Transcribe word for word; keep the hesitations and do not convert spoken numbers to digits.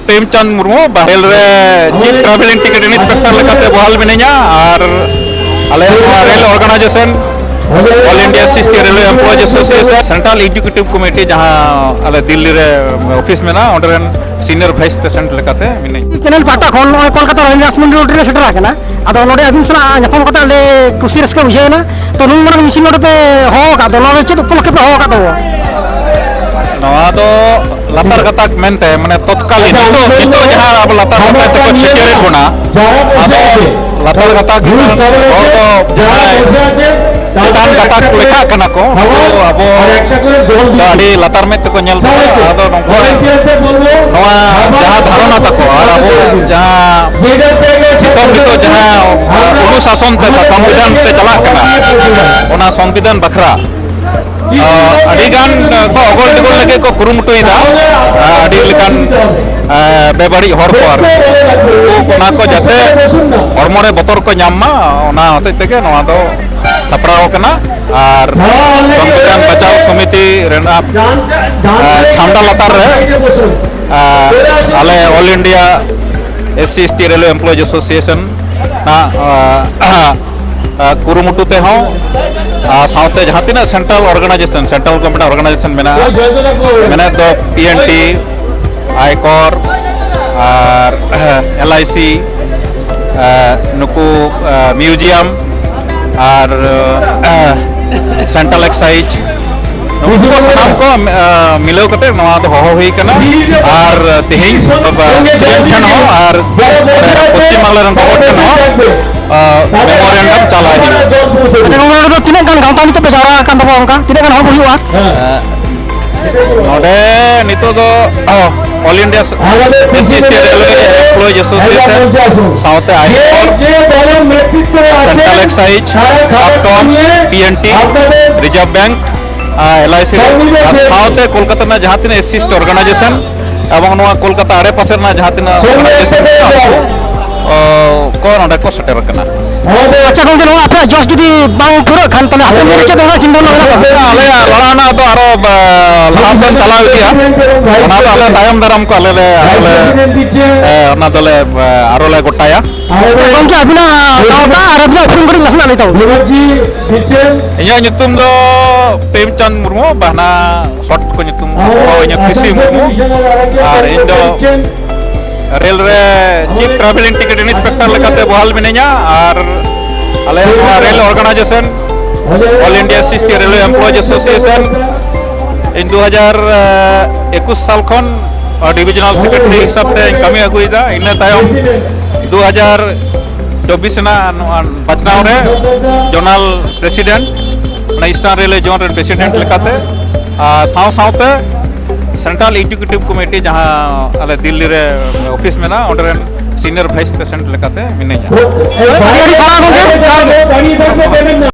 ᱯᱨᱮᱢᱪᱟᱸᱫᱽ ᱢᱩᱨᱢᱩ, ᱵᱟᱦᱨᱮ ᱨᱮ chip travel and ticket inspector ᱞᱮᱠᱟᱛᱮ ᱵᱚᱦᱟᱞ ᱢᱤᱱᱟᱹᱧᱟ᱾ ᱟᱨ ᱟᱞᱮ ᱱᱚᱣᱟ rail organisation, all India S C S T railway employees association central executive committee, ᱡᱟᱦᱟᱸ ᱟᱞᱮ ᱫᱤᱞᱞᱤ ᱨᱮ ᱚᱯᱷᱤᱥ ᱢᱮᱱᱟᱜᱼᱟ, ᱚᱸᱰᱮ ᱨᱮᱱ ᱥᱤᱱᱤᱭᱚᱨ ᱵᱷᱟᱭᱤᱥ ᱯᱨᱮᱥᱤᱰᱮᱱᱴ ᱞᱮᱠᱟᱛᱮ ᱢᱤᱱᱟᱹᱧᱟ᱾ ᱪᱮᱱᱮᱞ ᱯᱟᱦᱴᱟ ᱠᱷᱚᱱ ᱱᱚᱜᱼᱚᱭ ᱠᱳᱞᱠᱟᱛᱟ ᱨᱮᱞ ᱨᱟᱡᱽᱢᱚᱱᱰᱤ ᱨᱳᱰ ᱨᱮᱞᱮ ᱥᱮᱴᱮᱨ ᱟᱠᱟᱱᱟ᱾ ᱟᱫᱚ ᱱᱚᱰᱮ ᱟᱹᱵᱤᱱ ᱥᱟᱞᱟᱜ ᱧᱟᱯᱟᱢ ᱠᱟᱛᱮ ᱟᱹᱰᱤ ᱠᱩᱥᱤ ᱨᱟᱹᱥᱠᱟᱹ ᱵᱩᱡᱷᱟᱹᱣ ᱮᱱᱟ᱾ ᱛᱚ, ᱱᱩᱱ ᱢᱟᱨᱟᱝ ᱢᱤᱪᱷᱤᱞ ᱱᱚᱰᱮ ᱯᱮ ᱦᱚᱦᱚ ᱟᱠᱟᱫ ᱫᱚ, ᱱᱚᱣᱟ ᱫᱚ ᱪᱮᱫ ᱩᱯᱚᱞᱚᱠᱠᱷᱮ ᱯᱮ ᱦᱚᱦᱚ ᱟᱠᱟᱫ ᱛᱟᱵᱚᱱᱟ? ᱱᱚᱣᱟ ᱫᱚ ᱞᱟᱛᱟᱨ ᱜᱟᱛᱟᱠ ᱢᱮᱱᱛᱮ, ᱢᱟᱱᱮ, ᱛᱚᱛᱠᱟᱞᱤᱱ ᱱᱤᱛᱚᱜ, ᱱᱤᱛᱚᱜ ᱡᱟᱦᱟᱸ ᱟᱵᱚ ᱞᱟᱛᱟᱨ ᱜᱟᱛᱟᱠ ᱛᱮᱠᱚ ᱪᱷᱟᱹᱴᱭᱟᱹᱨᱮᱫ ᱵᱚᱱᱟ, ᱟᱫᱚ ᱞᱟᱛᱟᱨ ᱜᱟᱛᱟᱠ ᱦᱚᱲ ᱫᱚ, ᱢᱟᱱᱮ, ᱪᱮᱛᱟᱱ ᱜᱟᱛᱟᱠ ᱞᱮᱠᱷᱟᱜ ᱠᱟᱱᱟ ᱠᱚ᱾ ᱟᱫᱚ ᱟᱵᱚ ᱫᱚ ᱟᱹᱰᱤ ᱞᱟᱛᱟᱨ ᱢᱮᱫ ᱛᱮᱠᱚ ᱧᱮᱞ ᱛᱟᱵᱚᱱᱟ᱾ ᱟᱫᱚ ᱱᱚᱝᱠᱟ ᱱᱚᱣᱟ ᱡᱟᱦᱟᱸ ᱫᱷᱟᱨᱚᱱᱟ ᱛᱟᱠᱚ ᱟᱨ ᱟᱵᱚ ᱡᱟᱦᱟᱸ ᱫᱤᱥᱚᱢ ᱱᱤᱛᱚᱜ ᱡᱟᱦᱟᱸ ᱚᱱᱩᱥᱟᱥᱚᱱ ᱛᱮ, ᱥᱚᱝᱵᱤᱫᱷᱟᱱ ᱛᱮ ᱪᱟᱞᱟᱜ ᱠᱟᱱᱟ, ᱚᱱᱟ ᱥᱚᱝᱵᱤᱫᱷᱟᱱ ᱵᱟᱠᱷᱨᱟ ᱟᱹᱰᱤ ᱜᱟᱱ ᱠᱚ ᱚᱜᱚᱞ ᱴᱚᱜᱚᱞ ᱞᱟᱹᱜᱤᱫ ᱠᱚ ᱠᱩᱨᱩᱢᱩᱴᱩᱭᱮᱫᱟ᱾ ᱟᱹᱰᱤ ᱞᱮᱠᱟᱱ ᱵᱮᱵᱟᱹᱲᱤᱡ ᱦᱚᱲ ᱠᱚ ᱟᱨ ᱚᱱᱟ ᱠᱚ ᱡᱟᱛᱮ ᱦᱚᱲᱢᱚ ᱨᱮ ᱵᱚᱛᱚᱨ ᱠᱚ ᱧᱟᱢ ᱢᱟ, ᱚᱱᱟ ᱦᱚᱛᱮᱡ ᱛᱮᱜᱮ ᱱᱚᱣᱟ ᱫᱚ ᱥᱟᱯᱲᱟᱣ ᱠᱟᱱᱟ᱾ ᱟᱨ ᱥᱚᱝᱵᱤᱫᱷᱟᱱ ᱵᱟᱪᱟᱣ ᱥᱚᱢᱤᱛᱤ ᱨᱮᱱᱟᱜ ᱪᱷᱟᱢᱰᱟ ᱞᱟᱛᱟᱨ ᱨᱮ ᱟᱞᱮ ᱚᱞ India S C S T railway employees association ᱟᱜ ᱠᱩᱨᱩᱢᱩᱴᱩ ᱛᱮᱦᱚᱸ, ᱟᱨ ᱥᱟᱶᱛᱮ ᱡᱟᱦᱟᱸ ᱛᱤᱱᱟᱹᱜ central organisation, central government organisation ᱢᱮᱱᱟᱜᱼᱟ, ᱢᱮᱱᱮᱫ ᱫᱚ P N T, ᱟᱭᱠᱚᱨ, R L I ᱥᱤ, ᱱᱩᱠᱩ ᱢᱤᱭᱩᱡᱤᱭᱟᱢ, ᱟᱨ ᱥᱮᱱᱴᱨᱟᱞ ᱮᱠᱥᱟᱭᱤᱡᱽ, ᱱᱩᱠᱩ ᱠᱚ ᱥᱟᱱᱟᱢ ᱠᱚ ᱢᱤᱞᱟᱹᱣ ᱠᱟᱛᱮ ᱱᱚᱣᱟ ᱫᱚ ᱦᱚᱦᱚ ᱦᱩᱭ ᱠᱟᱱᱟ᱾ ᱟᱨ ᱛᱮᱦᱮᱧ ᱥᱤ ᱮᱢ ᱴᱷᱮᱱ ᱦᱚᱸ ᱟᱨ ᱯᱚᱥᱪᱤᱢ ᱵᱟᱝᱞᱟ ᱨᱮᱱ ᱜᱚᱵᱚᱨ ᱴᱷᱮᱱ ᱦᱚᱸ ᱢᱮᱢᱳᱨᱮᱱᱰᱟᱢ ᱪᱟᱞᱟᱜ ᱦᱩᱭᱩᱜᱼᱟ᱾ ᱟᱪᱪᱷᱟ, ᱱᱚᱰᱮ ᱫᱚ ᱛᱤᱱᱟᱹᱜ ᱜᱟᱱ ᱜᱟᱶᱛᱟ ᱱᱤᱛᱚᱜ ᱯᱮ ᱡᱟᱣᱨᱟ ᱟᱠᱟᱱ ᱛᱟᱵᱚᱱᱟ, ᱚᱱᱠᱟ ᱛᱤᱱᱟᱹᱜ ᱜᱟᱱ ᱦᱚᱲ ᱠᱚ ᱦᱩᱭᱩᱜᱼᱟ? ᱱᱚᱰᱮ ᱱᱤᱛᱚᱜ ᱫᱚ all India S C S T railway employees association, ᱥᱟᱶᱛᱮ ᱟᱭᱠᱚᱨ, central excise, customs, P N T, reserve bank, L I C, ᱥᱟᱶᱛᱮ ᱠᱳᱞᱠᱟᱛᱟ ᱨᱮᱱᱟᱜ ᱡᱟᱦᱟᱸ ᱛᱤᱱᱟᱹᱜ S C S T organisation ᱮᱵᱚᱝ ᱱᱚᱣᱟ ᱠᱳᱞᱠᱟᱛᱟ ᱟᱲᱮᱯᱟᱥᱮ ᱨᱮᱱᱟᱜ ᱡᱟᱦᱟᱸ ᱛᱤᱱᱟᱹᱜ ᱚᱨᱜᱟᱱᱟᱭᱡᱮᱥᱚᱱ ᱢᱮᱱᱟᱜᱼᱟ, ᱩᱱᱠᱩ ᱠᱚ ᱱᱚᱰᱮ ᱠᱚ ᱥᱮᱴᱮᱨ ᱟᱠᱟᱱᱟ᱾ ᱟᱪᱪᱷᱟ ᱜᱚᱝᱠᱮ, ᱱᱚᱣᱟ ᱟᱯᱮᱭᱟᱜ ᱡᱚᱥ ᱡᱩᱫᱤ ᱵᱟᱝ ᱯᱩᱨᱟᱹᱜ ᱠᱷᱟᱱ, ᱛᱟᱦᱞᱮ ᱦᱟᱯᱮᱱ ᱫᱤᱱ ᱨᱮ ᱪᱮᱫ ᱚᱱᱠᱟ ᱪᱤᱱᱛᱟᱹ ᱵᱷᱟᱵᱽᱱᱟ ᱢᱮᱱᱟᱜ ᱛᱟᱯᱮᱭᱟ? ᱟᱞᱮᱭᱟᱜ ᱞᱟᱲᱟ ᱨᱮᱱᱟᱜ ᱫᱚ ᱟᱨᱚ, ᱵᱟ, ᱞᱟᱦᱟ ᱥᱮᱱ ᱪᱟᱞᱟᱣ ᱤᱫᱤᱜᱼᱟ᱾ ᱚᱱᱟ ᱫᱚ ᱟᱞᱮ ᱛᱟᱭᱚᱢ ᱫᱟᱨᱟᱢ ᱠᱚ ᱟᱞᱮ ᱞᱮ, ᱟᱞᱮ, ᱮ, ᱚᱱᱟ ᱫᱚᱞᱮ, ᱮ, ᱟᱨᱚ ᱞᱮ ᱜᱚᱴᱟᱭᱟ᱾ ᱜᱚᱝᱠᱮ, ᱟᱹᱵᱤᱱᱟᱜ ᱜᱟᱶᱛᱟ ᱟᱨ ᱟᱹᱵᱤᱱᱟᱜ ᱩᱯᱨᱩᱢ ᱠᱟᱹᱴᱤᱡ ᱱᱟᱥᱮᱱᱟᱜ ᱞᱟᱹᱭ ᱛᱟᱵᱚᱱ᱾ ᱤᱧᱟᱹᱜ ᱧᱩᱛᱩᱢ ᱫᱚ ᱯᱨᱮᱢᱪᱟᱸᱫᱽ ᱢᱩᱨᱢᱩ, ᱵᱟᱦᱱᱟ ᱥᱚᱴ ᱠᱚ ᱧᱩᱛᱩᱢ ᱠᱚ ᱤᱧᱟᱹᱜ ᱯᱤᱥᱤ ᱢᱩᱨᱢᱩ, ᱟᱨ ᱤᱧ ᱫᱚ ᱨᱮᱞ ᱨᱮ ᱪᱤᱯ ᱴᱨᱟᱵᱷᱮᱞᱤᱝ ᱴᱤᱠᱤᱴ ᱤᱱᱥᱯᱮᱠᱴᱚᱨ ᱞᱮᱠᱟᱛᱮ ᱵᱚᱦᱟᱞ ᱢᱤᱱᱟᱹᱧᱟ, ᱟᱨ ᱟᱞᱮ ᱱᱚᱣᱟ rail organisation, all India SC ST railway employees association, ᱤᱧ ᱫᱩ ᱦᱟᱡᱟᱨ ᱮᱠᱩᱥ ᱥᱟᱞ ᱠᱷᱚᱱ ᱰᱤᱵᱤᱡᱚᱱᱟᱞ ᱥᱮᱠᱨᱮᱴᱟᱨᱤ ᱦᱤᱥᱟᱵ ᱛᱮᱧ ᱠᱟᱹᱢᱤ ᱟᱹᱜᱩᱭᱮᱫᱟ᱾ ᱤᱱᱟᱹ ᱛᱟᱭᱚᱢ ᱫᱩ ᱦᱟᱡᱟᱨ ᱪᱚᱵᱵᱤᱥ ᱨᱮᱱᱟᱜ ᱱᱚᱣᱟ ᱵᱟᱪᱷᱱᱟᱣ ᱨᱮ ᱡᱳᱱᱟᱞ ᱯᱨᱮᱥᱤᱰᱮᱱᱴ, ᱚᱱᱟ ᱤᱥᱴᱟᱨᱱ ᱨᱮᱞᱣᱮ ᱡᱳᱱ ᱨᱮᱱ ᱯᱨᱮᱥᱤᱰᱮᱱᱴ ᱞᱮᱠᱟᱛᱮ, ᱟᱨ ᱥᱟᱶ ᱥᱟᱶᱛᱮ ᱥᱮᱱᱴᱨᱟᱞ ᱮᱠᱡᱤᱠᱤᱭᱩᱴᱤᱵᱷ ᱠᱚᱢᱤᱴᱤ, ᱡᱟᱦᱟᱸ ᱟᱞᱮ ᱫᱤᱞᱞᱤ ᱨᱮ ᱚᱯᱷᱤᱥ ᱢᱮᱱᱟᱜᱼᱟ, ᱚᱸᱰᱮ ᱨᱮᱱ ᱥᱤᱱᱤᱭᱚᱨ ᱵᱷᱟᱭᱤᱥ ᱯᱨᱮᱥᱤᱰᱮᱱᱴ ᱞᱮᱠᱟᱛᱮ ᱢᱤᱱᱟᱹᱧᱟ᱾ ᱟᱹᱰᱤ ᱟᱹᱰᱤ ᱥᱟᱨᱦᱟᱣ ᱜᱚᱢᱠᱮ᱾